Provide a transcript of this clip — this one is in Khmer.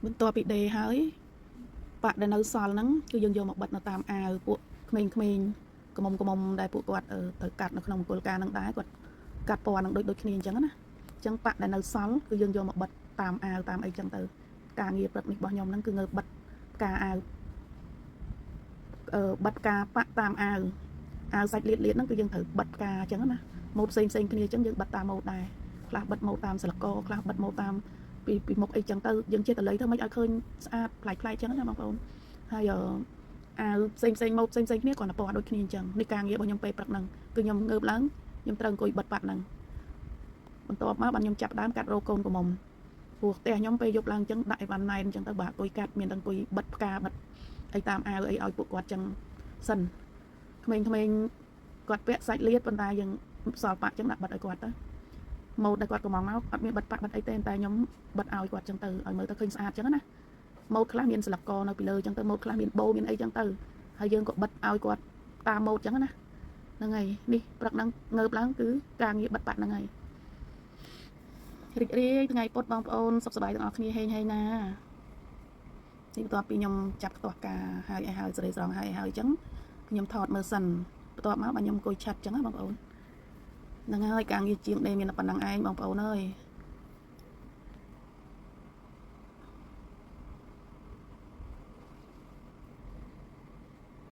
បន្ទាប់ពីដេរហើយប៉ាក់ដែលនៅសល់ហ្នឹងគឺយើងយកមកបិទនៅតាមអាវពួកក្មេងៗក្មុំក្មុំដែលពួកគាត់ត្រូវកាត់នៅក្នុងមង្គលការហ្នឹងដែរគាត់កាត់ពណ៌ហ្នឹងដូចដូចគ្នាអញ្ចឹងណាអញ្ចឹងប៉ាក់ដែលនៅសល់គឺយើងយកមកបិទតាមអាវតាមអីចឹងទៅការងារព្រឹកនេះរបស់ខ្ញុំហ្នឹងគឺងើបបិទផ្កាអាវបិទផ្កាប៉ាក់តាមអាវអាវសាច់លៀតលៀតហ្នឹងគឺយើងត្រូវបិទផ្កាអញ្ចឹងណាម៉ូតផ្សេងផ្សេងគ្នាអញ្ចឹងយើងបិទតាមម៉ូតដែរខ្លះបិទម៉ូតតាមស្លឹកកខ្លះបិទម៉ូតតាមពីពីមុខអីចឹងទៅយើងចេះតលៃធ្វើម៉េចឲ្យឃើញស្អាតប្លែកប្លែកចឹងណាបងប្អូនហើយអាវផ្សេងផ្សេងម៉ូតផ្សេងផ្សេងគ្នាគ្រាន់តែពណ៌ដូចគ្នាអញ្ចឹងនេះការងាររបស់ខ្ញុំពេលព្រឹកហ្នឹងគឺខ្ញុំងើបឡើងខ្ញុំត្រូវអង្គុយបិទប៉ាក់ហ្នឹងបន្ទាប់មកបានខ្ញុំចាប់ដើមកាត់រោកូនក្រមុំព្រោះផ្ទះខ្ញុំពេលយប់ឡើងអញ្ចឹងដាក់អីវ៉ាន់ណែនអញ្ចឹងទៅបាទអង្គុយកាត់មានតែអង្គុយបិទផ្កាបិទអីតាមអាវអីឲ្យពួកគាត់អញ្ចឹងសិនក្មេងៗគាត់ពាក់សាច់លៀតប៉ុន្តែយើងសល់ប៉ាក់អញ្ចឹងដាក់បិទឲ្យគាត់ទៅម៉ូតដែលគាត់កំងមកអត់មានបិទប៉ាក់បិទអីទេតែខ្ញុំបិទឲ្យគាត់អញ្ចឹងទៅឲ្យមើលទៅឃើញស្អាតអញ្ចឹងណាម៉ូតខ្លះមានស្លឹកកនៅពីលើអញ្ចឹងទៅម៉ូតខ្លះមានបូមានអីអញ្ចឹងទៅហើយយើងក៏បិទឲ្យគាត់តាមម៉ូតអញ្ចឹងណាហ្នឹងហើយនេះព្រឹកហ្នឹងងើបឡើងគឺការងារបិទប៉ាក់ហ្នឹងហើយរីករាយថ្ងៃពុតបងប្អូនសុខសប្បាយទាំងអស់គ្នាហេងហេងណានេះបន្ទាប់ពីខ្ញុំចាប់ខ្ទាស់ការហើយឲ្យហើយសេរីស្រង់ហើយឲ្យហើយអញ្ចឹងខ្ញុំថតមើលសិនបន្ទាប់មកបាទខ្ញុំអង្គុយឆាត់អញ្ចឹងណាបងប្អូនហ្នឹងហើយការងារជាងដេមានតែប៉ុណ្្នឹងឯងបងប្អូនអើយ។